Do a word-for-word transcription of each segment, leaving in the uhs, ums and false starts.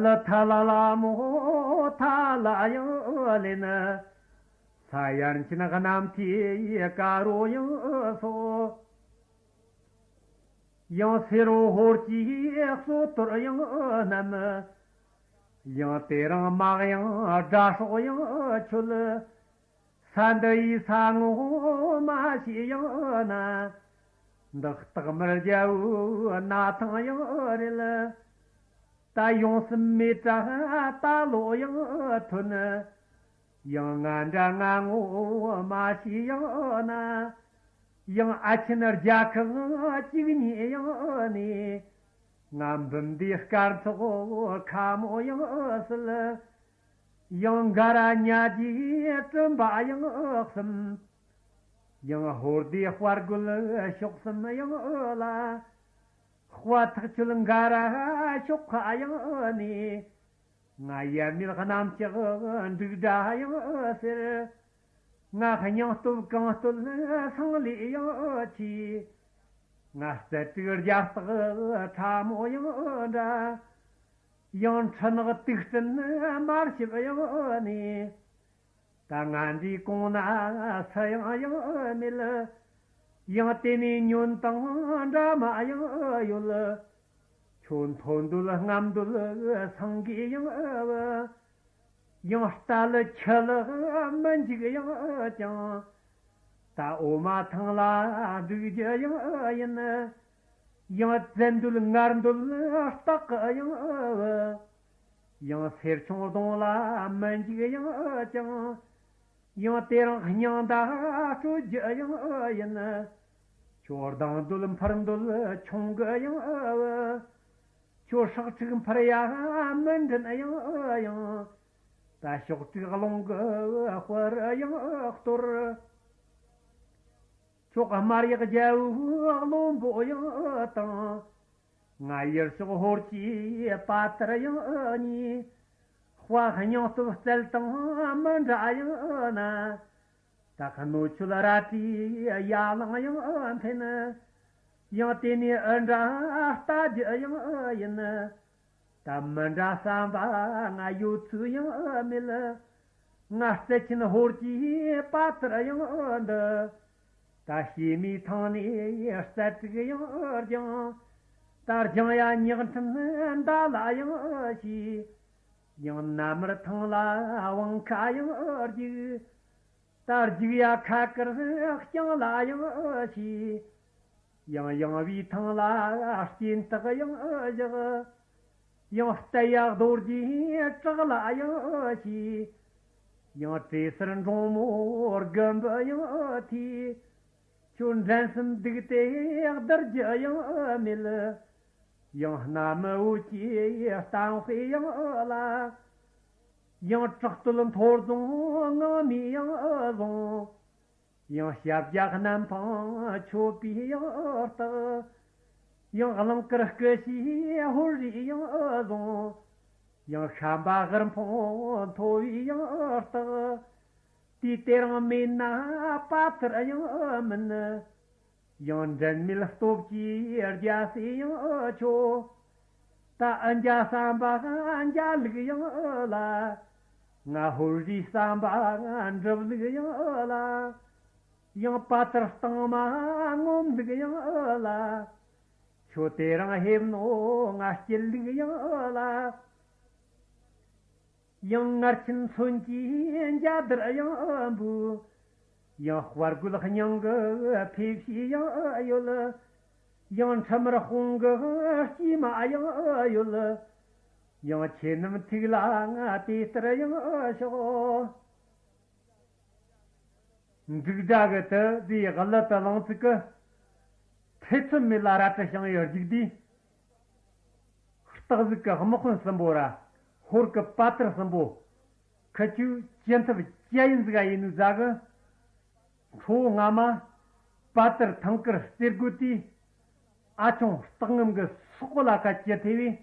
ལ་ཐ་ལ་ལ་མོ་ཐ་ལ་ཡང་ལེན། ས་ཡར་ཆེན་གནམ་ཐེ་ཀ་རོ་ཡང་སོ། ཡང་སེ་རོ་ཧོར་གྱི་སོ་གཏོར་ཡང་བསྣམས། ཡང་དེ་རིང་དམག་ཡང་དགྲ་སྲོག་ཡང་ཆོད། ས་འདི་ཡི་ས་ངོ་མ་ཤེས་ཡང་ན། འདི་སྟག་དམར་རྒྱལ་བོའི་མནའ་ཐང་ཡང་རེད། ད་ཡོང་སྲིད་མེད་དྲ་ད་ལོ་ཡང་ཐོན། ཡང་ང་འདྲ་ང་ངོ་མ་ཤེས་ཡང་ན། ཡང་ཨ་ཆེན་རྒྱལ་ཁག་གཅིག་གཉིས་ཡང་ནས། ང་འབུམ་སྡེ་སྐར་ཚོགས་ཁ་མོ་ཡང་སྲིད། ཡང་འགའ་ར་ཉ་རྗེས་གྲུམ་པ་ཡང་གསུམ། ཡང་ཧོར་སྡེ་དཔའ་རྒོད་ཕྱོགས་གསུམ་ཡང་ལ། དཔའ་ཐག་ཆོད་འགའ་ར་ཕྱོགས་ཁ་ཡང་ནས། ང་ཡབ་མེས་གནམ་ལྕགས་འབྲུག་སྒྲ་ཡང་ཟེར། ང་སྙིང་སྟོབས་གང་སྟོད་སང་ལས་ཡང་ཆེ། ང་རྩལ་དྲུག་རྒྱ་སྟག་ཁྲ་མོ་ཡང་འདྲ། ཡང་ཁྲི་ནག་དུག་སྤྲིན་དམར་ཞིབ་ཡང་ནས། ད་ང་འདྲའི་གོང་ན་སུ་ཡང་ཡང་མེད། ཡང་དེ་ནས་ཉོན་དང་འདྲ་མ་ཡང་ཡོད། ཁྱོད་མཐོ་འདོད་རྔམ་འདོད་སངས་རྒྱས་ཡང་བུ། ཡང་རྟ་ལ་ཁྱི་ལ་མི་འཇིགས་ཡང་ཀྱང་། ད་འོ་མ་ཐང་ལ་འདུག་རྒྱུ་ཡང་ཡིན། ཡང་བཙན་འདོད་ངར་འདོད་སྟག་གི་ཡང་བུ། ཡང་སེར་ཆུང་གདོང་ལ་མི་འཇིགས་ཡང་ཀྱང་། ཡང་དེ་རིང་སྙིང་མདའ་དཀྲོལ་རྒྱུ་ཡང་ཡིན། ཁྱོད་སྡང་འདོད་འཕུར་འདོད་ཆུང་གི་ཡང་བུ། ཁྱོད་སྲོག་ཕྲུག་འཕུར་ཡ་མི་འདྲེན་ཡང་ཡང་། ད་ཕྱོགས་དྲུག་རླུང་གི་དཔལ་ཡང་གཏོར། ཁྱོད་དམར་ཡག་རྒྱལ་བོའི་བློན་པོ་ཡང་དང་། ང་ཡུལ་ཕྱོགས་ཧོར་གྱི་པ་ཏར་ཡང་གཉིས། དཔའ་སྙིང་སྟོབས་རྩལ་དང་མི་འདྲ་ཡང་ན། ད་གནོད་ཆུ་ལ་རལ་གྲིའི་ཡ་ལང་ཡང་འཕེན། ཡང་དེ་ནས་འུ་འདྲ་ལྟ་རྒྱུ་ཡང་ཡིན། ད་མི་འདྲ་བསམ་པ་ང་ཡོད་ཚུལ་ཡང་མེད། ང་རྩལ་ཆེན་ཧོར་གྱི་པ་ཏར་ཡང་འདི། ད་བྱེ་མའི་ཐང་ནས་རྩལ་དྲུག་ཡང་སྦྱངས། ད་སྦྱང་ཡ་ཉག་ཕྲན་མདའ་ལ་ཡང་ཤེས། ཡང་མནའ་མར་ཐང་ལ་བང་ཁ་ཡང་རྒྱུག། ད་རྒྱུག་ཡ་ཁ་དཀར་རྐྱང་ལ་ཡང་ཤེས། ཡང་ཡང་བའི་ཐང་ལ་སྐྱེན་སྟག་ཡང་བཞག། ཡང་རྟ་ཡ་རྡོ་རྗེ་བྲག་ལ་ཡང་ཤེས། ཡང་བྲེ་སེར་འབྲོང་མོ་དགུན་འབུ་ཡང་ཐོས། ཁྱོད་འགྲན་སེམས་སྡུག་སྟེ་བདར་རྒྱུ་ཡང་མེད། ཡང་སྣ་མི་འོད་ཀྱི་གཏམ་དཔེ་ཡང་ལ། ཡང་བྲག་སྟོད་མཐོ་རྫོང་ངང་མི་ཡང་བཟུང་། ཡང་ཞབས་རྒྱ་གནམ་འཕང་མཆོད་པའི་ཡང་རྟགས། ཡང་གླིང་དཀར་སྐུ་ཞིའི་ཧོར་རིའི་ཡང་བཟུང་། ཡང་ཤམ་པ་ཧར་འཕོང་མཐོ་བའི་ཡང་རྟགས། དུས་དེ་རིང་མེད་ན་པ་ཐར་ཡང་མིན། ཡང་འབྲལ་མེད་སྟོབས་ཀྱི་རྒྱལ་སྲས་ཡང་ཆོག། ད་འཇའ་བསམ་པ་འཇའ་ལུག་ཡང་ལ། ང་ཧོར་རིའི་བསམ་པ་འགྲུབ་ལུགས་ཡང་ལ། ཡང་པ་ཐར་སྟེང་མ་ངོམ་ལུགས་ཡང་ལ། ཁྱོད་དེ་རིང་ཧེབ་ནོ་ང་སྐྱིད་ལུགས་ཡང་ལ། ཡང་ངར་ཆེན་མཚོན་གྱི་འཇའ་དར་ཡང་འབུ། ཡང་དཔའ་རྒོད་སྙིང་གི་ཕེབས་ཤིག་ཡང་ཡོད། ཡང་ཁྲི་དམར་དཔུང་གི་སྐྱེས་མ་ཡང་ཡོད། ཡང་ཁྱེད་རྣམས་ཐུགས་ལ་ང་དེ་ལྟར་ཡང་ཞོག། འབྲུག་སྒྲ་གི་དུ་དེའི་གླུ་དུ་ལང་ཚིག་གི་ཐེ་ཚོམ་མེད་ལ་རལ་གྲི་བྱིངས་ཡོད་རྒྱུག་དུས། སྟག་གཟིག་གི་དམག་དཔོན་གསུམ་པོ་ར་ཧོར་གི་པ་ཏར་གསུམ་པོ། ཁི་ཆོས་ཅི་ཐབས་ཅི་ཡིན་ཟིག་ག་ཡིན་ནོ་ཟ་གི། ཁྲོ་བོ་རྔ་མ་པ་ཏར་ཐང་དཀར་རྩེ་རྒོད་དེ། ཨ་ཆུང་སྟག་ངམ་གི་སོག་པོ་ལ་ཁ་ཅི་ཐེ་བས།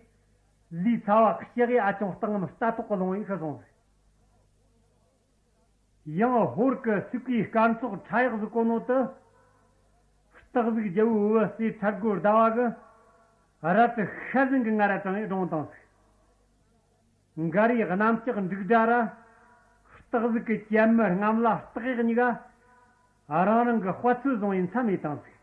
ལུས་ཚ་བ་ཞག་གི་ཨ་ཆུང་སྟག་ངམ་རྟ་ཐོག་གི་ལོང་ཡིན་ཁ་སོང་ཟིག། ཡང་ཧོར་གི་སུག་གི་སྐར་ཚོགས་ཁྲ་ཡག་ཟིག་གོ་ནོ་དུ། སྟག་གཟིག་རྒྱལ་བོའི་བུ་སྲས་ཚར་སྒོ་ཟླ་བ་གི་རལ་གྲི་ཤ་ཟན་གི་ང་ར་དྲངས་ཡི་སྒྲུང་དང་ཟིག། མགར་བའི་གནམ་ལྕགས་འབྲུག་སྒྲ་ར། སྟག་གཟིག་གི་གྱད་མི་རྔམ་ལ་སྟག་གཡག་གཉིས་ཀ་རང་རང་གི་དཔའ་ཚོད་བཟུང་བའི་མཚམས་ཡེ་བཏང་ཟིག།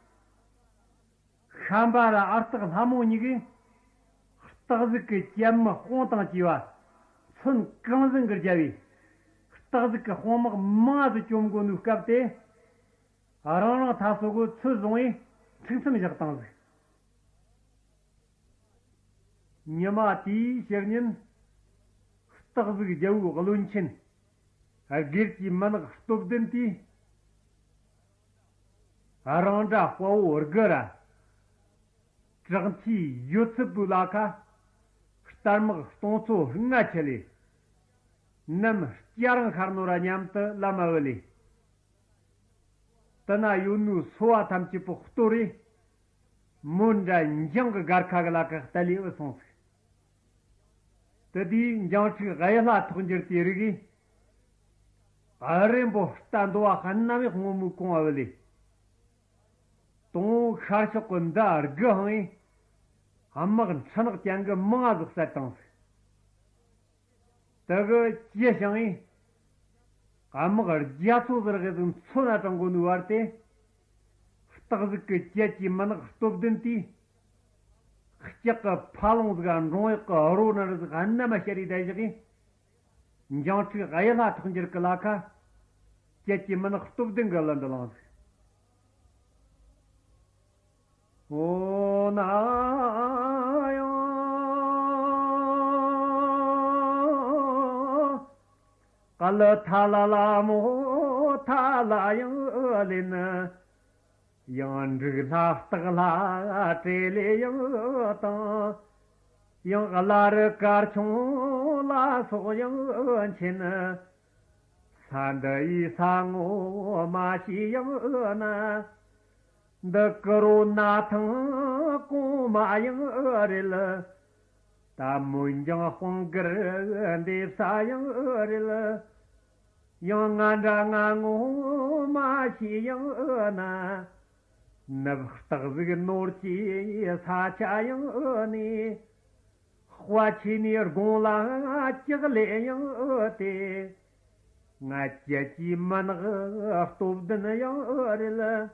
ཤམ་པ་ར་ཨ་སྟག་ལྷ་མོ་གཉིས་ཀས་སྟག་གཟིག་གི་གྱད་མི་དཔུང་དང་བཅས་པ་མཚོན་གང་ཟིན་གྱིས་རྒྱབ་བས། སྟག་གཟིག་གི་དཔུང་དམག་མང་ང་ཟིག་བཅོམ་གོ་ནོའི་སྐབས་དེ། རང་རང་ཐ་སོ་གོ་ཚོད་བཟུང་བས་འཁྲུག་མཚམས་བཞག་བཏང་ཟིག། ཉི་མ་དེའི་ཕྱི་ཉིན། སྟག་གཟིག་རྒྱལ་པོའི་བློན་ཆེན་སྒེར་གྱི་མི་ནག་སྟོབས་ལྡན་དེས། རང་འདྲ་དཔའ་བོ་དགུ་ར། དྲག་མཐའི་ཡོད་ཚད་པོའི་ལ་ཁ། རྟ་དམག་སྟོང་ཚོ་ལྔ་ཁྱེར་ལས། ནམ་སྐྱ་རང་ཤར་ནོ་ར་མཉམ་དུ་ལམ་མ་བུད་ལས། དེ་ན་ཡོད་ནོའི་སོ་བ་ཐམས་ཅད་པོ་གཏོར་རེ། མོ་འདྲ་འཇང་གི་སྒར་ཁ་གི་ལ་ཁ་གཏད་ལས་བུད་སོང་ཟིག། དེ་དུས་འཇང་ཕྲུག་གཡུ་ལྷ་ཐོག་འགྱུར་དེ་རིགས། ཨ་རེ་འབོ་རྟ་འདོ་བ་ཧན་ནམ་ཡག་སྔོན་མོའི་གོང་བུད་ལས། དོང་ཤར་ཕྱོགས་གི་མདའ་དགུ་འཕངས་ཡས། དམག་འཕྲུལ་ནག་ཅན་གི་མང་ང་ཟིག་བསད་བཏང་ཟིག། དེ་གི་ཅི་བྱུང་ངས། དམག་རྒྱ་མཚོ་ཟིག་རེ་ཟིག་མཚོན་ན་དྲངས་གོ་ནོའི་བར་དེ། སྟག་གཟིག་གི་གྱད་ཀྱི་མི་ནག་སྟོབས་ལྡན་དེས། ལྕགས་གི་ཕ་ལོང་ཟིག་འབྲོང་གཡག་གི་རོ་ནར་ཟིག་གནམ་མ་ཤར་རེ་བསྡད་བཞག་གི། འཇང་ཕྲུག་གཡུ་ལྷ་ཐོག་འགྱུར་གི་ལ་ཁ། གྱད་ཀྱི་མི་ནག་སྟོབས་ལྡན་གི་བློན་འདི་ལངས་ཟིག། འོ་ན་ཡང་། ག་ལ་ཐ་ལ་ལ་མོ་ཐ་ལ་ཡང་ལེན། ཡང་འབྲུག་ལྷ་སྟག་ལྷ་བྲེ་ལེ་ཡང་དང་། ཡང་བླ་རི་དཀར་ཆུང་ལ་སོགས་ཡང་མཁྱེན། ས་འདི་ཡི་ས་ངོ་མ་ཤེས་ཡང་ན། འདི་ཀུ་རུ་ན་ཐང་གོང་མ་ཡང་རེད། ད་མོན་ལྗང་དཔུང་དཀར་འདེབས་ས་ཡང་རེད། ཡང་ང་འདྲ་ང་ངོ་མ་ཤེས་ཡང་ན། ནུབ་སྟག་གཟིག་ནོར་གྱི་ས་ཆ་ཡང་ནས། དཔའ་ཆེ་ནས་དགུང་ལ་ལྕགས་ལས་ཡང་དེ། ང་གྱད་ཀྱི་མི་ནག་སྟོབས་ལྡན་ཡང་རེད།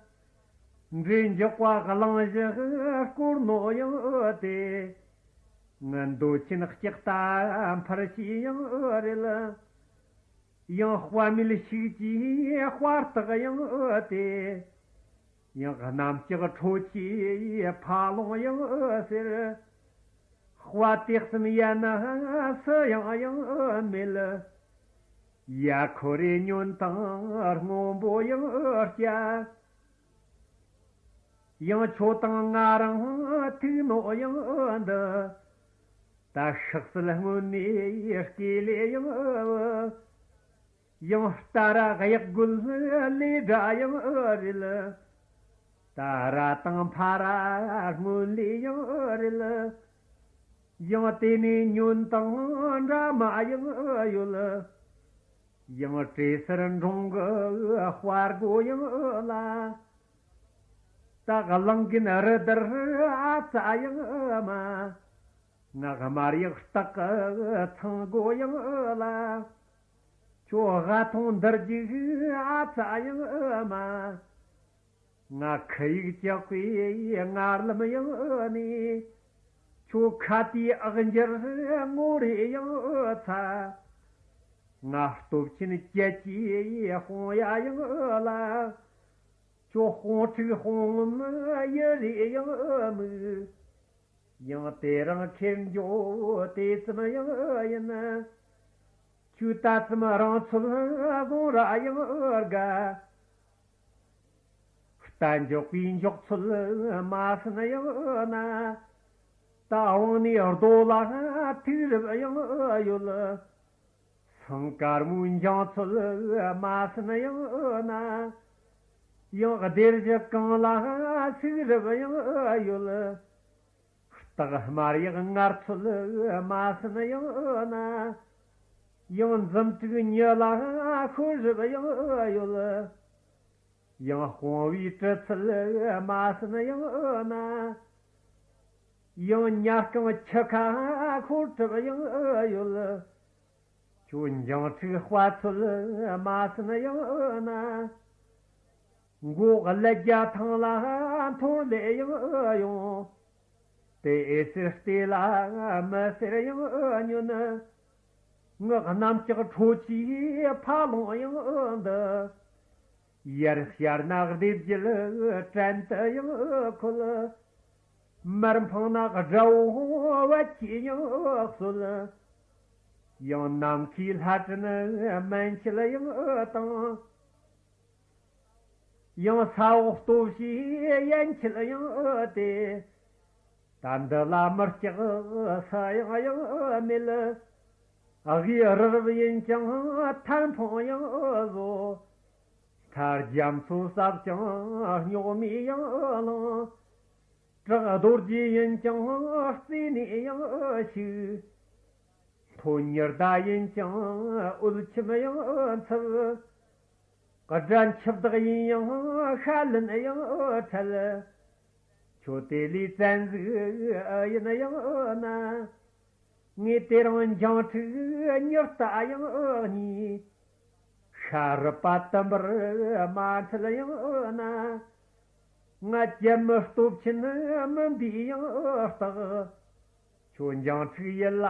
འདྲེ་འཇག་པ་གླང་བཞི་བསྐོར་ནོ་ཡང་དེ། ང་འདོད་ཆེན་ལྕགས་རྟ་འཕུར་ཤེས་ཡང་རེད། ཡང་དཔའ་མེད་ཤུགས་ཀྱི་དཔའ་རྟགས་ཡང་དེ། ཡང་གནམ་ལྕགས་ཁྲོ་ཆུའི་ཕ་ལོང་ཡང་ཟེར། དཔའ་དེ་ཙམ་ཡིན་ན་སུ་ཡང་ཡང་མེད། ཡ་ཁོ་རེ་ཉོན་དང་སྔོན་པོ་ཡང་སྐྱ། ཡང་ཁྱོད་དང་ང་རང་ཐུག་ནོ་ཡང་འདི། ད་ཤག་སེལ་སྔོན་ནས་སྐེ་ལས་ཡང་། ཡང་རྟ་ར་གཡག་རྒོད་ལས་དགྲ་ཡང་རེད། ད་ར་དང་ཕ་ར་སྔོན་ལས་ཡང་རེད། ཡང་དེ་ནས་ཉོན་དང་འདྲ་མ་ཡང་ཡོད། ཡང་བྲེ་སེར་འབྲོང་གི་དཔའ་རྒོད་ཡང་ལ། ད་གླང་རྒན་རི་དར་ཨ་ཙ་ཡང་མ། ང་དམར་ཡག་སྟག་གི་ཚང་སྒོ་ཡང་ལ། ཁྱོད་ཝ་ཐུང་འདར་རྒྱུག་ཨ་ཙ་ཡང་མ། ང་ཁུ་ཡིག་ལྕགས་པའི་ངར་ལམ་ཡང་ནས། ཁྱོད་ཁ་དེའི་ཨག་འགྱུར་ངོ་རེ་ཡང་ཚ། ང་སྟོབས་ཆེན་གྱད་ཀྱི་དཔུང་ཡ་ཡང་ལ། ཁྱོད་དཔུང་འཁྲུག་དཔུང་ངོམ་ཡུ་རེ་ཡང་མིག། ཡང་དེ་རིང་ཁེར་འགྱོ་དེ་ཙམ་ཡང་ཡིན། ཁྱོད་ད་ཙམ་རང་ཚོད་བཟུང་ར་ཡང་དགའ། རྟ་མགྱོགས་པའི་མགྱོགས་ཚོད་མ་ཟིན་ཡང་ན། ད་དབང་ནས་རྡོ་ལ་ཐུག་རབས་ཡང་ཡོད། སེང་དཀར་མོའི་འཇང་ཚོད་མ་ཟིན་ཡང་ན། ཡང་སྡེར་བཞི་གང་ལ་ཟུག་རབས་ཡང་ཡོད། སྟག་དམར་ཡག་ངར་ཚོད་མ་ཟིན་ཡང་ན། ཡང་འཛུམ་དྲུག་ཉི་ལ་ཤོར་རབས་ཡང་ཡོད། ཡང་དཔུང་བའི་གྲི་ཚོད་མ་ཟིན་ཡང་ན། ཡང་ཉ་རྐང་ཁྱི་ཁ་ཁོར་གྲབས་ཡང་ཡོད། ཁྱོད་འཇང་ཕྲུག་དཔའ་ཚོད་མ་སུན་ཡང་ན། མགོ་ཀླད་རྒྱ་ཐང་ལ་འཐོར་ལེ་ཡང་ཡོང་། དེ་ཨེ་ཟེར་ལྟོས་ལ་མི་ཟེར་ཡང་ཉོན། ངག་གནམ་ལྕགས་ཁྲོ་ཆུའི་ཕ་ལོང་ཡང་འདི། ཡར་ཤར་ན་སྡེ་བརྒྱད་བྲན་དུ་ཡང་འཁོལ། མར་འཕངས་ན་དགྲ་བོ་བད་ཀྱིས་ཡང་གསོད། ཡང་ནམ་མཁའི་ལྷ་བྲན་མན་ཆད་ཡང་བཏང་། ཡང་ས་འོག་སྟོབས་ཤིག་ཡན་ཆད་ཡང་དེ། ད་འདི་ལ་མི་སྐྲག་ས་ཡང་ཡང་མེད། གཡས་རི་རབ་ཡིན་ཀྱང་ཐལ་འཕང་ཡང་བཟོ། མཐའ་རྒྱ་མཚོ་ཟབ་ཀྱང་རྙོག་མའི་ཡང་ལངས། བྲག་རྡོ་རྗེ་ཡིན་ཀྱང་རྩེ་ནས་ཡང་ཞིག། མཐོ་ཉི་ཟླ་ཡིན་ཀྱང་འོད་ཆེམ་ཡང་འཚུབ། དགྲ་འཆི་བདག་ཡིན་ཡང་ཤ་ལན་ཡང་འཕྲལ། ཁྱོད་དེ་ལས་བཙན་ཟིག་ཡིན་ཡང་ན། ངས་དེ་རིང་འཇང་ཕྲུག་མྱུར་ལྟ་ཡང་གཉིས། ཤ་རུས་པ་དུམ་བུར་མ་འཁྲུལ་ཡང་ན། ང་རྒྱལ་མི་སྟོབས་ཆེན་མིན་པའི་ཡང་རྟགས། ཁྱོད་འཇང་ཕྲུག་ཡིད་ལ་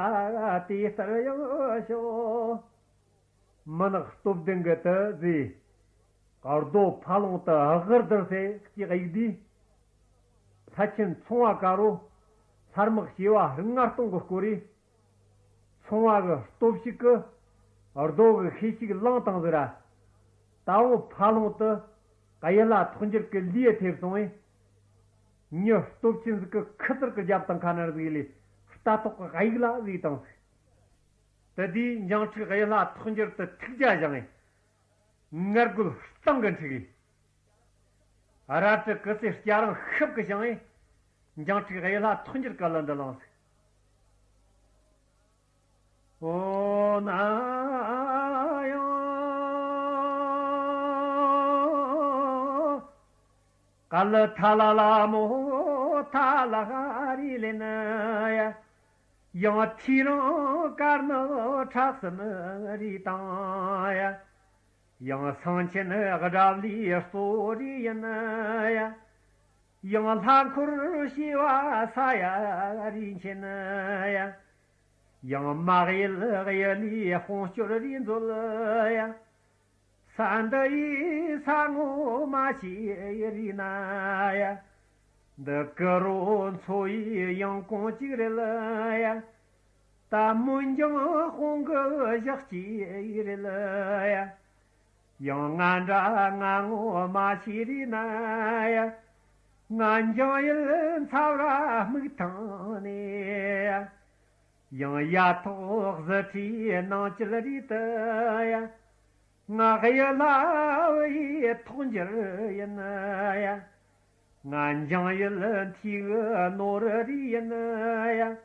དེ་ལྟར་ཡང་ཞོག། མུན་ནག་སྟོབས་ལྡན་གྱིས་དེ་ཟེར། རྡོ་ཕ་ལོང་དུ་གར་བསྡུར་སའི་སྐྱེས་ཡིག་དུས། ལྷ་ཆེན་ཚོང་བ་དཀར་པོ་ལྷ་དམག་བྱེ་བ་ལྔ་སྟོང་གི་སྐོར་རེད། ཚོང་བ་གི་སྟོབས་ཤུགས་ཀྱིས་རྡོ་གི་ཤེད་ཤུགས་བླངས་བཏང་ཟིག་ར། ད་འོ་ཕ་ལོང་དུ་གཡུ་ལྷ་ཐོག་འགྱུར་གྱི་ལུས་ཐེབས་སོང་བས། མྱི་སྟོབས་ཆེན་ཟིག་གིས་ཁུ་ཚུར་གི་རྒྱབ་དང་ཁ་ནར་ཟིག་ལས་རྟ་ཐོག་གི་གཡུག་ལ་ཟིག་བཏང་ཟིག། དེ་དུས་འཇང་ཕྲུག་གཡུ་ལྷ་ཐོག་འགྱུར་དུ་ཐུགས་རྒྱལ་བཞེངས་ངེ། ངར་རྒོལ་སྟེང་གི་འཁྲིགས་ཡེ། རལ་གྲི་གི་སེ་སྐྱ་རེངས་ཤུབས་ཀྱིས་བཞེངས་ངེ། འཇང་ཕྲུག་གཡུ་ལྷ་ཐོག་འགྱུར་གི་ལུ་འདི་ལངས་ཟིག། འོ་ན་ཡང་། ག་ལི་ཐ་ལ་ལ་མོ་ཐ་ལ་རི་ལེ་ན་ཡ། ཡང་ཐི་རང་དཀར་ནག་ཁྲ་གསུམ་རི་དང་ཡ། ཡང་སེང་ཆེན་དགྲ་བླའི་གཙོ་རི་ཡིན་ཡ། ཡང་ལྷ་འཁོར་བྱེ་བ་ས་ཡ་རི་ཆེན་ཡ། ཡང་མ་གཡུལ་གཡུལ་ལས་དཔུང་སྐྱོར་རི་མཛོད་ཡ། ས་འདི་ཡི་ས་ངོ་མ་ཤེས་རི་ན་ཡ། འདི་ཀི་རོ་མཚོ་ཡི་ཡང་གོང་གཅིག་རེད་ལ་ཡ། ད་མོན་ལྗང་དཔུང་གི་ཞག་གཅིག་རེད་ལ་ཡ། ཡང་ང་འདྲ་ང་ངོ་མ་ཤེས་རི་ན་ཡ། ང་འཇང་ཡུལ་མཚམས་ར་སྨུག་ཐང་ནས་ཡ། ཡང་ཡ་ཐོག་གཟི་ཁྲིའི་ནང་བཅུད་རེད་ཡ། ང་གཡུ་ལྷ་བུ་ཡི་ཐོག་འགྱུར་ཡིན་ཡ། ང་འཇང་ཡུལ་མཐའི་གི་ནོར་རི་ཡིན་ཡ།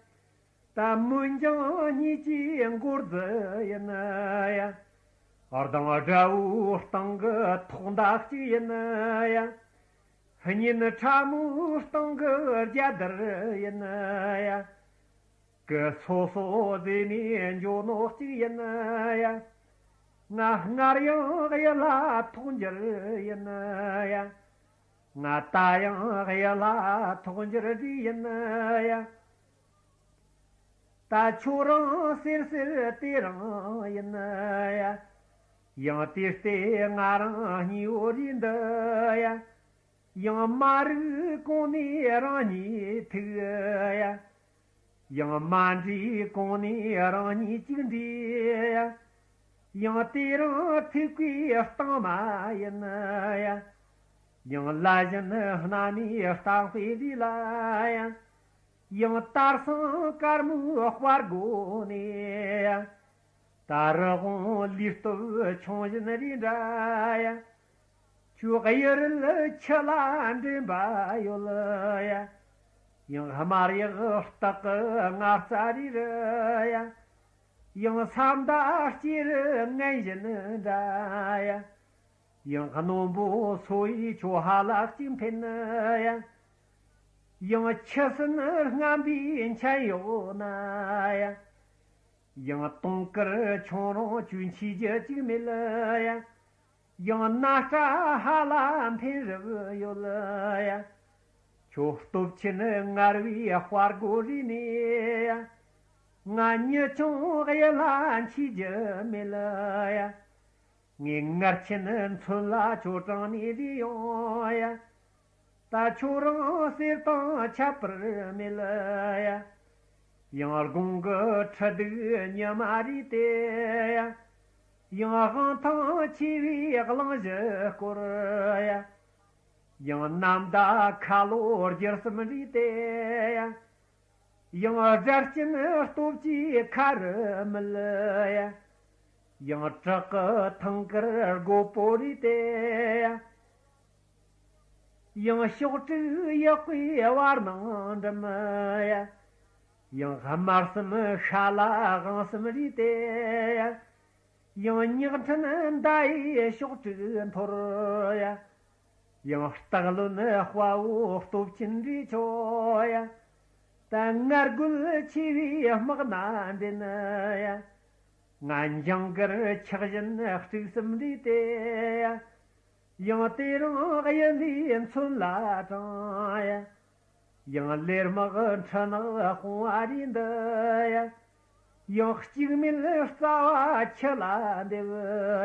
ད་མོན་ལྗང་གཉིས་ཀྱི་འགོ་རྫི་ཡིན་ཡ། རྡང་དགྲ་བོའི་སྟེང་གི་ཐོག་མདའ་གཅིག་ཡིན་ཡ། གཉེན་ཕྲ་མོའི་སྟེང་གི་རྒྱལ་དར་ཡིན་ཡ། གི་སོ་སོ་རྫས་ནས་འགྱོ་ནོ་གཅིག་ཡིན་ཡ། ང་སྔར་ཡང་གཡུ་ལྷ་ཐོག་འགྱུར་ཡིན་ཡ། ང་ད་ཡང་གཡུ་ལྷ་ཐོག་འགྱུར་རི་ཡིན་ཡ། ད་ཁྱོད་རང་ཟེར་ཟེར་དེ་རང་ཡིན་ཡ། ཡང་དེ་ལྟས་ང་རང་གཉིས་པོ་རེད་འདི་ཡ། ཡང་མ་རིག་གོང་ནས་རང་གཉིས་ཐུག་ཡ། ཡང་མ་འདྲིས་གོང་ནས་རང་གཉིས་གཅིག་འདྲིས་ཡ། ཡང་དེ་རིང་ཐུག་པའི་སྟེང་མ་ཡིན་ཡ། ཡང་ལ་བཞིན་སྣ་ནས་ལྟ་དཔེ་ལས་ལ་ཡ། ཡང་དར་སང་དཀར་མོའི་དཔའ་རྒོད་ནས་ཡ། ད་རི་བོང་ལུས་སྟོབས་ཆུང་བཞིན་རེད་འདྲ་ཡ། ཁྱོད་གཡུ་རལ་ཆུ་ལ་འདྲེན་པ་ཡོད་ཡ། ཡང་དམར་ཡག་སྟག་གི་ང་རྩ་རེད་ཡ། ཡང་ས་མདའ་སྐྱེས་རི་ངན་བཞིན་འདྲ་ཡ། ཡང་རྣོན་པོ་སོ་ཡི་ཁྱོད་ཧ་ལག་ཅིག་འཕེན་ཡ། ཡང་ཆུ་སྲིན་རྔམ་པའི་མཆན་གཡོག་ན་ཡ། ཡང་དུང་དཀར་ཁྱུང་རོང་གྱོན་ཆས་རྒྱུ་ཅིག་མེད་ལ་ཡ། ཡང་ན་སྐྲ་ཧ་ལ་འཕེན་རབས་ཡོད་ལ་ཡ། ཁྱོད་སྟོབས་ཆེན་ངར་བའི་དཔའ་རྒོད་རེད་ནས་ཡ། ང་མྱི་ཆུང་གཡུ་ལྷ་འཆི་རྒྱུ་མེད་ལ་ཡ། ངས་ངར་ཆེན་མཚོན་ལ་ཁྱོད་དྲངས་ནས་རེ་ཡོང་ཡ། ད་ཁྱོད་རང་གསེར་དང་ཁྱད་པར་མེད་ལ་ཡ། ཡང་དགུང་གི་ཁྲི་གདུགས་ཉི་མ་རེད་དེ་ཡ། ཡང་དབང་ཐང་ཆེ་བའི་གླིང་བཞི་བསྐོར་ཡ། ཡང་ནམ་ཟླ་ཁ་ལོ་བསྒྱུར་གསུམ་རེད་དེ་ཡ། ཡང་སྒྲ་གཅན་སྟོབས་ཀྱི་ཁ་རུ་མི་ལུ་ཡ། ཡང་བྲག་གི་ཐང་དཀར་རྒོད་པོ་རེད་དེ་ཡ། ཡང་ཕྱོགས་དྲུག་ཡག་པའི་བར་སྣང་འགྲིམ་ཡ། ཡང་དམར་གསུམ་ཤ་ལ་དབང་གསུམ་རེད་དེ་ཡ། ཡང་ཉག་ཕྲན་མདའ་ཡི་ཕྱོགས་དྲུག་འཐོར་ཡ། ཡང་སྟག་བློན་དཔའ་བོ་སྟོབས་ཆེན་རེ་ཆོ་ཡ། ད་ང་རྒོད་ཆེ་བའི་དམག་སྣ་འདྲེན་ཡ། ང་འཇང་དཀར་ཆག་བཞིན་དཀྲུག་གསུམ་རེད་དེ་ཡ། ཡང་དེ་རིང་གཡུ་ལས་མཚོན་ལ་དྲངས་ཡ། ཡང་ལེར་དམག་འཁྲུ་ནག་དཔུང་བ་རེད་འདི་ཡ། ཡང་གཅིག་མེད་རྩ་བ་ཆུ་ལ་འདེབས་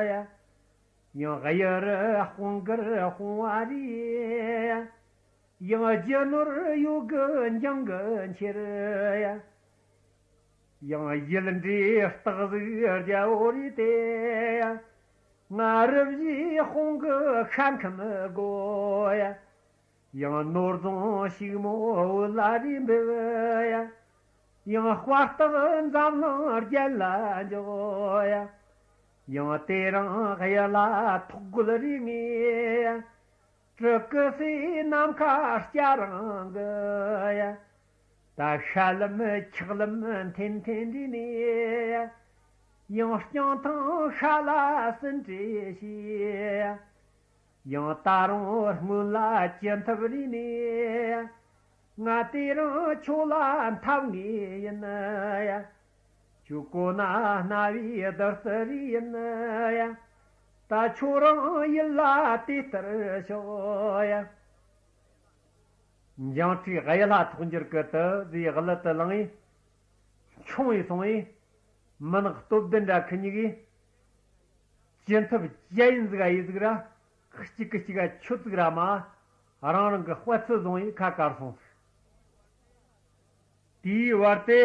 ཡ། ཡང་གཡུ་རུ་དཔུང་དཀར་དཔུང་བ་རེད་ཡ། ཡང་རྒྱུ་ནོར་ཡོད་གི་འཇང་གི་འཁྱེར་ཡ། ཡང་ཡུལ་འདྲའི་སྟག་གཟིག་རྒྱལ་པོ་རེད་དེ་ཡ། ང་རུ་བཞིའི་དཔུང་གི་ཤ་ཁམ་དགོས་ཡ། ཡང་ནོར་རྫོང་ཕྱུག་མོ་བོད་ལ་རེ་འབུལ་ཡ། ཡང་དཔའ་རྟགས་འཛམ་གླིང་རྒྱན་ལ་འཇོག་ཡ། ཡང་དེ་རིང་གཡུ་ལྷ་ཐོག་རྒོད་རེ་ངེས་ཡ། སྤྲུལ་སྐུ་སྲས་ནམ་མཁའ་སྐྱ་རིང་གི་ཡ། ད་ཤ་ལམ་འཁྱག་ལམ་འཐེན་འཐེན་འདྲེས་ནས་ཡ། ཡང་རྐྱང་ཐང་ཤ་ལ་ཟིན་བྲིས་བྱས་ཡ། ཡང་ད་རུང་སྔོན་ལ་ཅི་ཐུབ་རེ་ནས་ཡ། ང་དེ་རིང་ཁྱོད་ལ་འཐབ་ངེས་ཡིན་ཡ། ཁྱོད་གོ་ན་རྣ་བའི་བདུད་རྩི་རེད་ཡིན་ཡ། ད་ཁྱོད་རང་ཡིད་ལ་དེ་ལྟར་ཤོག་ཡ། འཇང་ཁྲིས་གཡུ་ལྷ་ཐོག་འགྱུར་གི་དུ་ཟེའི་གླུ་དུ་བླངས་ཡས། མཆོང་ཡས་སོང་ཡས། མི་ནག་སྟོབས་ལྡན་འདྲ་ཁུ་གཉིས་ཀས། ཅི་ཐུབ་ཅི་ཡིན་ཟིག་ག་ཡིན་ཟིག་ར། གཅིག་གི་གཅིག་ག་ཆུ་ཙིག་ར་མ། རང་རང་གི་དཔའ་ཚོད་བཟུང་ཡས་ཁ་བཀར་སོང་ཟིག་དེའི་བར་དེ།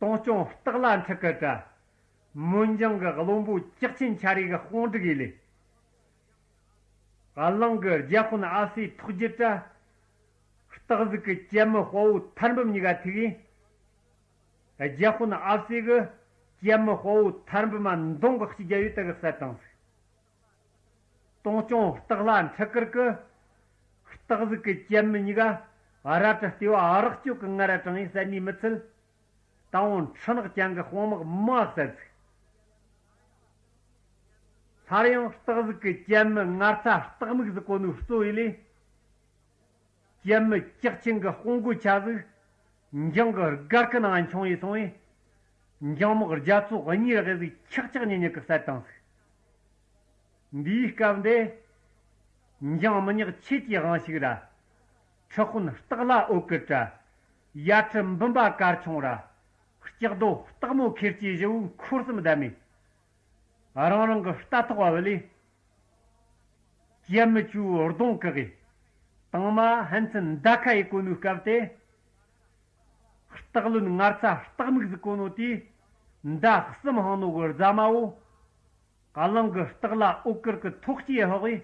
དུང་སྐྱོང་སྟག་ལྷ་འཁྲིད་གི་དྲ། མོན་ལྗང་གི་བློན་པོ་ཇག་ཆེན་ཆ་རེ་གི་དཔུང་སྒྲིག་ཡས་ལས། གླིང་གི་རྒྱལ་དཔོན་ཨ་སེ་ཐུགས་རྒྱུད་དྲ། སྟག་གཟིག་གི་གྱད་མི་དཔའ་བོ་ཐར་འབུམ་གཉིས་ཀ་ཐུག་ཡས། རྒྱལ་དཔོན་ཨ་སེ་གི་གྱད་མི་དཔའ་བོ་ཐར་འབུམ་མ་མདུང་གི་གཅིག་རྒྱབ་ཡས་དེ་གི་བསད་བཏང་ཟིག་དུང་སྐྱོང་སྟག་ལྷ་འཁྲིད་གི་ར་གི། སྟག་གཟིག་གི་གྱད་མི་གཉིས་ཀ་རལ་གྲི་ལྟེ་བ་རེག་གཅོད་གི་ངར་ར་དྲངས་ཡས་བསད་ནས་མི་ཚད། ད་འོང་འཁྲུ་ནག་ཅན་གི་དཔུང་དམག་མང་བསད་ཟིག་སླར་ཡང་སྟག་གཟིག་གི་གྱད་མི་ངར་ཚ་སྟག་མིག་ཟིག་གོ་ནོ་གཙོ་བོ་ཡས་ལས། གྱད་མི་ཇག་ཆེན་གི་དཔུང་རྒོད་ཆ་ཟིག་འཇང་གི་སྒར་གི་ནང་མཆོང་ཡས་སོང་བས། འཇང་དམག་རྒྱ་མཚོ་གཉིས་རེ་ཟིག་ཆག་ཆག་ཉིལ་ཉིལ་གི་བསད་བཏང་ཟིག་འདིའི་སྐབས་འདི། འཇང་མི་ཉག་ཆོས་ཀྱི་དབང་ཕྱུག་ར། ཁྲི་དཔོན་སྟག་ལྷ་འོད་དཀར་ར། ཡ་ཁྲི་འབུམ་པ་གར་ཆུང་ར། ལྕགས་རྡོ་སྟག་མོ་ཁེར་སྐྱེས་བཞི་བོ་འཁོར་གསུམ་བསྡད་མས། རང་རང་གི་རྟ་ཐོག་བ་བུད་ལས། གྱད་མི་ཆུ་བོ་གདོང་བཀག་གི། དང་མ་ཧན་ཚན་མདའ་ཁ་ཡི་གོ་ནོའི་སྐབས་དེ། སྟག་བློན་ངར་ཚ་སྟག་མིག་ཟིག་གོ་ནོ་དེས། མདའ་གསུམ་འཕངས་ནོ་གི་རྫ་མ་བོ། གླིང་གི་སྟག་ལྷ་འོད་དཀར་གི་ཐོག་སྐྱེས་ཧོག་གི།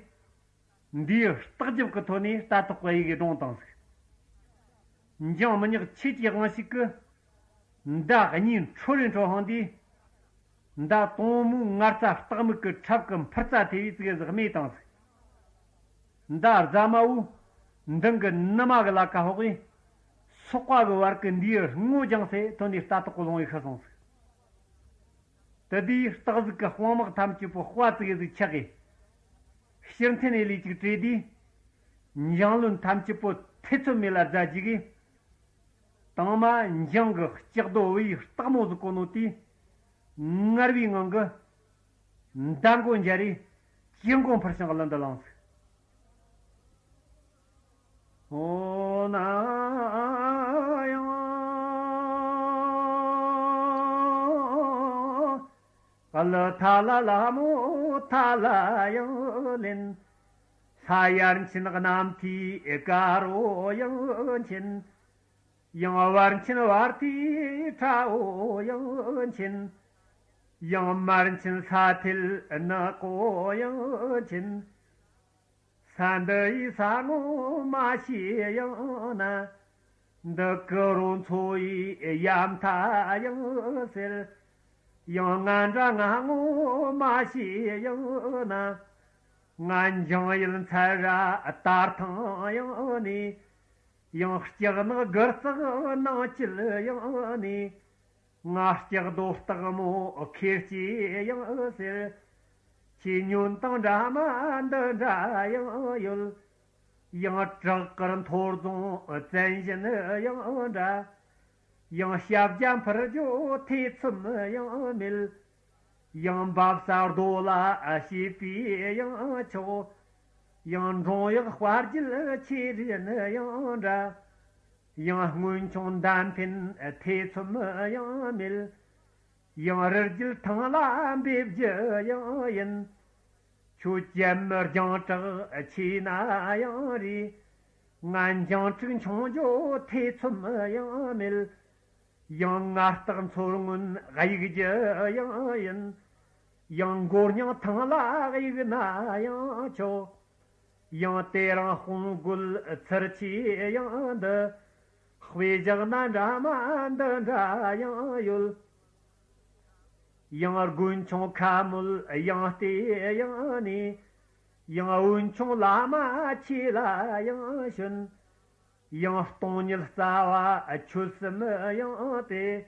འདིའི་ལྟག་རྒྱབ་ཀྱི་ཐོག་ནས་རྟ་ཐོག་གི་ཡི་གེ་བརྡུངས་བཏང་ཟིག་འཇང་མི་ཉག་ཆོས་ཀྱི་དབང་ཕྱུག་གིས། མདའ་གཉིས་འཕྲོ་རེ་འཕྲོ་འཕངས་དུས། མདའ་དང་པོ་མོའི་ངར་ཚ་སྟག་མིག་གི་ཁྲབ་ཀྱི་འཕུར་རྩ་ཐེ་བའི་ཙིག་གེ་ཟིག་རྨས་བཏང་ཟིག་མདའ་རྫ་མ་བོ་མདུན་གྱི་ནུ་མ་གི་ལ་ཁ་ཧོག་གི། སོག་པ་གི་བར་གྱི་འདིའི་སྔོ་ལྗང་སེ་ཐོན་ནས་རྟ་ཐོག་གི་ལོང་བའི་ཤི་སོང་ཟིག་དེ་དུས་སྟག་གཟིག་གི་དཔུང་དམག་ཐམས་ཅད་པོ་དཔའ་ཙིག་གེ་ཟིག་ཆག་གི། ཕྱིར་འཐེན་ནས་ལས་ཅིག་བྲོས་དུས། འཇང་བློན་ཐམས་ཅད་པོ་ ཐེ་ཚོམ་མེད་ལ་རྫ་རྒྱུག་གི། དང་མ་འཇང་གི་ལྕགས་རྡོ་བུ་ཡུག་སྟག་མོ་ཟིག་གོ་ནོ་དེ། ངར་བའི་ངང་གི་མདའ་མགོ་འཇར་རེ་ཅི་མགོ་འཕུར་ཞིང་གླིང་དུ་ལངས་སོ། འོ་ན་ཡང་ག་ལ་ཐ་ལ་ལ་མོ་ཐ་ལ་ཡང་ལེན། ས་ཡར་ཕྱིན་གནམ་མཐའི་དཀར་བོ་ཡང་ཕྱིན། ཡང་བར་ཕྱིན་བར་མཐའི་ཁྲ་བོ་ཡང་ཕྱིན། ཡང་མར་ཕྱིན་ས་མཐིལ་ནག་པོ་ཡང་ཕྱིན། ས་འདི་ཡི་ས་ངོ་མ་ཤེས་ཡང་ན། འདི་ཀི་རོ་མཚོ་ཡི་ཡ་མཐའ་ཡང་ཟེར། ཡང་ང་འདྲ་ང་ངོ་མ་ཤེས་ཡང་ན། ང་འཇང་ཡུལ་མཚར་ར་དར་ཐང་ཡང་ནས། ཡང་ལྕགས་ནག་དགུ་རྩེག་ནང་བཅུད་ཡང་ནས། ང་ལྕགས་རྡོ་སྟག་མོ་ཁེར་སྐྱེས་ཡང་ཟེར། ཁྱེད་ཉོན་དང་འདྲ་མ་འདི་འདྲ་ཡང་ཡོད། ཡང་བྲག་དཀར་མཐོ་རྫོང་བཙན་བཞིན་ཡང་འདྲ། ཡང་ཞབས་རྒྱ་འཕུར་རྒྱུ་ཐེ་ཚོམ་ཡང་མེད། ཡང་འབབ་ས་རྡོ་ལ་བྱས་པའི་ཡང་ཆོག། ཡང་འབྲོང་གཡག་དཔའ་རྒྱུད་ཆེ་རིགས་ནི་ཡང་འདྲ། ཡང་སྔོན་ཆུང་མདའ་འཕེན་ཐེ་ཚོམ་ཡང་མེད། ཡང་རི་རྒྱུད་ཐང་ལ་འབེབས་རྒྱུ་ཡང་ཡིན། ཁྱོད་ཅན་མི་རྒྱང་གྲགས་ཆེ་ན་ཡང་རེད། ང་འཇང་ཕྲུག་མཆོང་རྒྱུ་ཐེ་ཚོམ་ཡང་མེད། ཡང་ང་སྟག་མཚོ་སྔོན་གཡུག་རྒྱུ་ཡང་ཡིན། ཡང་མགོ་རྙིང་ཐང་ལ་གཡུག་ན་ཡང་ཆོག། ཡང་དེ་རིང་དཔུང་རྒོད་ཚུར་ཆེ་ཡང་འདི། དཔེ་བཞག་ན་འདྲ་མ་འདི་འདྲ་ཡང་ཡོད། ཡང་དགུན་ཆུང་ཁ་མོལ་ཡང་བལྟས་ཡང་ནས། ཡང་འོན་ཆུང་ལ་མ་ཆེ་ལ་ཡང་ཞོན། ཡང་སྟོང་ཉིད་རྩ་བ་ཆོད་སེམས་ཡང་དེ།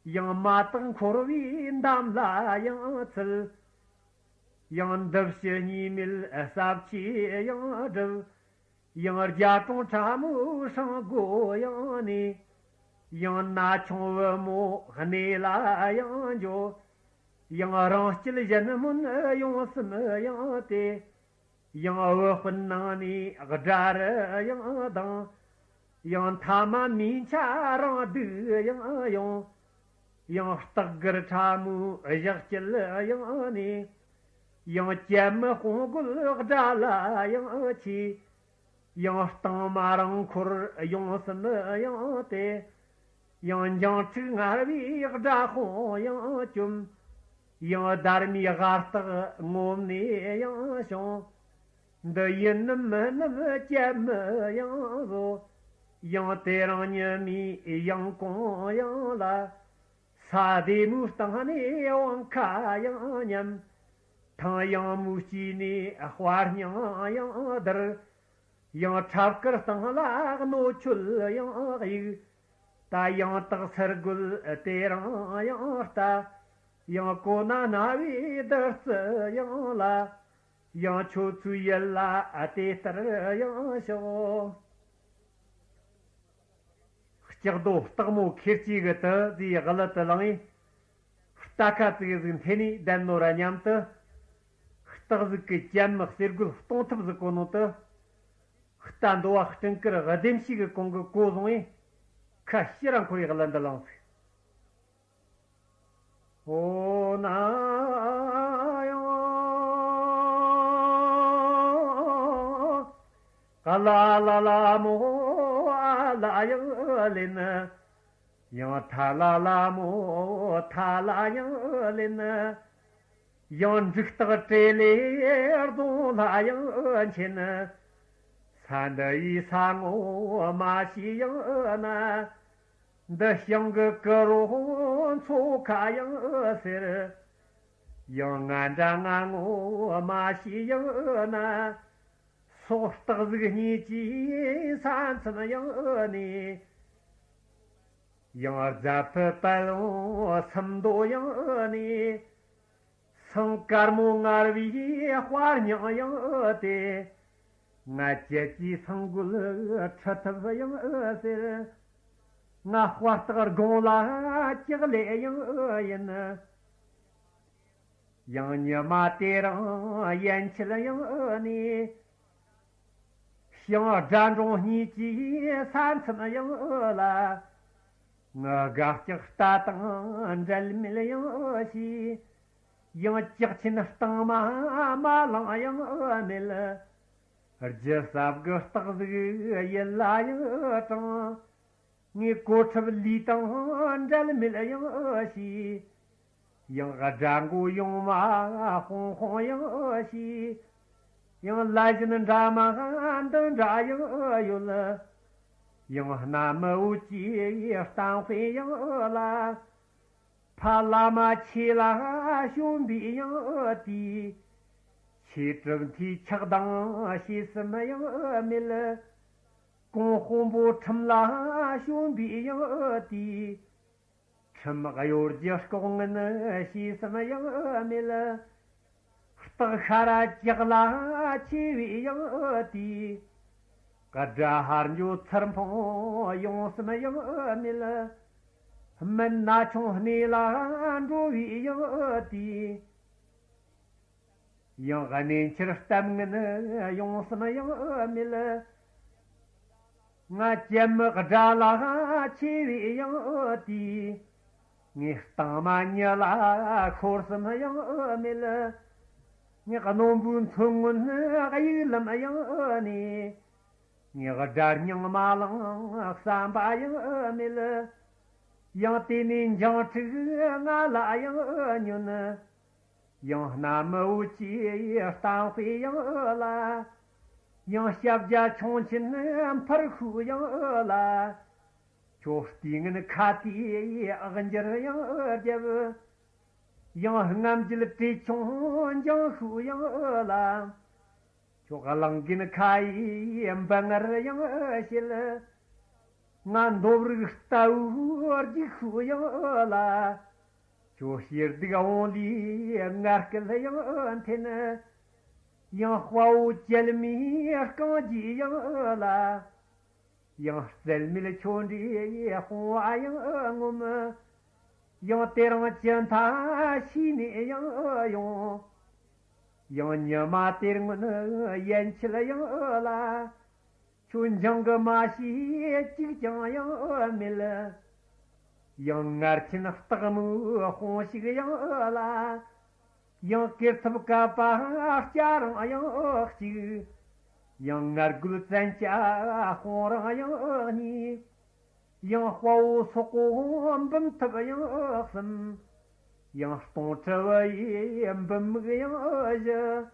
ཡང་མ་དག་འཁོར་བའི་འདམ་ལ་ཡང་ཚུད། ཡང་འདི་ཕྱི་གཉིས་མེད་ཟབ་ཆོས་ཡང་སྒྲུབ། ཡང་རྒྱ་གྲོང་ཁྲ་མོའི་སྲང་སྒོ་ཡང་ནས། ཡང་ན་ཆུང་བུ་མོ་གནས་ལ་ཡང་འགྱོ། ཡང་རང་སྐྱིད་གཞན་སྨོན་ཡོང་སེམས་ཡང་དེ། ཡང་བུ་སྤུན་ནང་ནས་དགྲ་རུ་ཡང་ལྡང་། ཡང་མཐའ་མ་མིའི་ཆ་རང་སྡུག་ཡང་ཡོང་། ཡང་སྟག་སྒར་ཁྲ་མོའི་ཞག་སྐྱིད་ཡང་ནས། ཡང་གྱད་མི་དཔུང་རྒོད་དགྲ་ལ་ཡང་ཆེ། ཡང་སྟེང་མ་རང་འཁོར་ཡོང་སེམས་ཡང་དེ། ཡང་འཇང་ཕྲུག་ངར་བའི་དགྲ་དཔུང་ཡང་བཅོམ། ཡང་སྡར་མའི་དགའ་རྟགས་ངོམ་ནས་ཡང་བྱུང་། འདི་ཡིན་ནམ་མིན་ནམ་གྱད་མི་ཡང་བཟོ། ཡང་དེ་རིང་ཉི་མའི་ཡང་གུང་ཡང་ལ། ས་བདེ་མོའི་སྟེང་ནས་བང་ཁ་ཡང་མཉམ། ཐང་ཡངས་མོའི་དཀྱིལ་ནས་དཔའ་སྙིང་ཡང་བསྡུར། ཡང་ཁྲབ་དཀར་སྟེང་ལ་སྣོད་ཆུ་ཡང་གཡུག། ད་ཡང་དག་ཚུར་རྒོལ་དེ་རིང་ཡང་ལྟ། ཡང་གོ་ན་རྣ་བའི་བདུད་རྩི་ཡང་ལ། ཡང་ཁྱོད་ཚོའི་ཡིད་ལ་དེ་ལྟར་ཡང་ཞོག། ལྕགས་རྡོ་སྟག་མོ་ཁེར་སྐྱེས་གི་དུ་ཟེར་གླུ་དུ་བླངས་ཡིན། རྟ་ཁ་ཙིག་ཟིག་འཐེན་ནས་བསྡད་ནོ་ར་མཉམ་དུ། སྟག་ཟིག་གི་གྱད་མི་གསེར་རྒོད་སྟོང་ཐབས་ཟིག་གོ་ནོ་དུ། རྟ་འདོ་བ་སྤྲིན་དཀར་ལྡེམ་ཤིག་གི་གོང་གི་གོ་བཟུང་ངས། ཁ་ཕྱིར་ར་འཁོར་བའི་གླུ་འདི་བླངས་ཟིག། འོ་ན་ཡང་། ག་ལ་ལ་ལ་མོ་ཨ་ལ་ཡང་ལེན། ཡང་ཐ་ལ་ལ་མོ་ཐ་ལ་ཡང་ལེན། ཡང་འབྲུག་སྟག་བྲེ་ལེ་རྫོང་ལ་ཡང་ཕྱིན། ས་འདི་ཡི་ས་ངོ་མ་ཤེས་ཡང་ན། འདི་ཞིང་གི་ཀི་རོ་མཚོ་ཁ་ཡང་ཟེར། ཡང་ང་འདྲ་ང་ངོ་མ་ཤེས་ཡང་ན། སོག་སྟག་གཟིག་གཉིས་ཀྱི་ས་མཚམས་ཡང་ནས། ཡང་རྫ་ཕུ་དཔལ་ལུང་སུམ་མདོ་ཡང་ནས། སེང་དཀར་མོ་ངར་བའི་དཔའ་སྙིང་ཡང་དེ། ང་ཅེ་ཅི་སང་གུལ་ཁྲི་ཐབས་ཡང་ཟེར། ང་དཔའ་རྟགས་དགུང་ལ་ལྕགས་ལས་ཡང་ཡིན། ཡང་ཉི་མ་དེ་རིང་ཡན་ཆད་ཡང་ནས། ཞིང་དགྲ་འབྲོང་གཉིས་ཀྱི་ས་མཚམས་ཡང་ལ། ང་དགའ་སྐྱག་རྟ་དང་འབྲལ་མེད་ཡང་ཤེས། ཡང་ལྕགས་ཆེན་རྟིང་མ་མ་ལངས་ཡང་མེད། རྒྱུ་ཟབ་གི་རྟགས་ཟིག་ཡིད་ལ་ཡང་དྲངས། ངས་གོ་ཁྲབ་ལུས་དང་འབྲལ་མེད་ཡང་ཤེས། ཡང་དགྲ་མགོ་ཡོང་མ་ཧོང་ཧོང་ཡང་ཤེས། ཡང་ལ་བཞིན་འདྲ་མ་འདི་འདྲ་ཡང་ཡོད། ཡང་གནའ་མི་བོད་ཀྱི་གཏམ་དཔེ་ཡང་ལ། ཕ་བླ་མ་ཆེ་ལ་བྱོན་པའི་ཡང་དུས། ཆོས་གྲུབ་མཐའི་ཆགས་སྡང་ཤེས་སེམས་ཡང་མེད། གོང་དཔོན་པོ་ཁྲིམས་ལ་བྱོན་པའི་ཡང་དུས། ཁྲིམས་གཡོ་སྒྱུ་ལྐོག་ངན་ཤེས་སེམས་ཡང་མེད། སྟག་ཤ་ར་ལྕགས་ལ་ཆེ་བའི་ཡང་དུས། དགྲ་ཧར་འགྱོ་ཚུར་འཕངས་ཡོང་སེམས་ཡང་མེད། སྨན་ན་ཆུང་གནས་ལ་འགྲོ་བའི་ཡང་དུས། ཡང་གནས་འཁྱེར་གཏམ་ངན་ཡོང་སེམས་ཡང་མེད། ང་གཅེན་མོ་དགྲ་ལ་ཆེ་བའི་ཡང་དུས། ངས་སྟེང་མ་མྱི་ལ་ཤོར་སེམས་ཡང་མེད། ངས་རྣོན་པོའི་མཚོ་སྔོན་གཡུག་ལམ་ཡང་ནས། ངས་དགྲ་སྙིང་མ་ལངས་བསམ་པ་ཡང་མེད། ཡང་དེ་ནས་འཇང་ཕྲུག་ང་ལ་ཡང་ཉོན། ཡང་གནའ་མི་བོད་ཀྱི་གཏམ་དཔེ་ཡང་ལ། ཡང་ཞབས་རྗེས་ཆུང་ཆེན་འཕུར་ཤུགས་ཡང་ལ། ཁྱོད་ལྟས་ངན་ཁ་དེའི་ཨག་འགྱུར་ཡང་རྒྱབ། ཡང་རྔམ་བརྗིད་བྲེ་ཆུང་འགྱིང་ཤུགས་ཡང་ལ། ཁྱོད་གླང་རྒན་ཁ་ཡི་འབུ་ངར་ཡང་བྱེད། ང་འདོབ་རིགས་ལྟ་བུའི་རྒྱུག་ཤུགས་ཡང་ལ། ཁྱོད་ཞེ་སྡུག་འོང་ལུས་ངར་སྐད་ཡང་འཐེན། ཡང་དཔའ་བོ་བཅལ་མའི་རྐང་རྗེས་ཡང་ལ། ཡང་རྩལ་མེད་ཁྱོད་འདྲའི་དཔུང་བ་ཡང་ངོམ། ཡང་དེ་རིང་ཅི་མཐའ་ཤི་ནས་ཡང་ཡོང་། ཡང་ཉི་མ་དེར་སྔོན་ཡན་ཆད་ཡང་ལ། ཁྱོད་འཇང་གི་མ་ཤེས་གཅིག་ཀྱང་ཡང་མེད། ཡང་ངར་ཆེན་སྟག་མོའི་དཔུང་ཞིག་ཡང་ལ། ཡང་སྐེད་ཐུབ་ཀ་པ་སྐྱ་རང་ཡང་གཅིག། ཡང་ངར་རྒོད་བཙན་སྐྱ་དཔུང་རང་ཡང་གཉིས། ཡང་དཔའ་བོ་སོག་པོ་འབུམ་ཐུབ་ཡང་གསུམ། ཡང་སྟོང་ཁྲི་བུ་ཡི་འབུམ་མིག་ཡང་བཞི།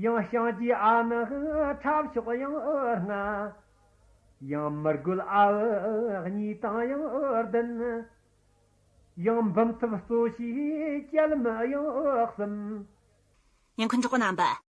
ཡང་ཞང་རྗེ་ཨ་ནི་ཁྲབ་ཤོག་ཡང་ལྔ། ཡང་མི་རྒོད་ཨ་བུ་གཉིས་དང་ཡང་བདུན། ཡང་འབུམ་ཐུབ་གཙོ་བྱས་སྐྱེལ་མི་ཡང་གསུམ། ཉན་མཁན་གྲོགས་པོ་རྣམ་པ།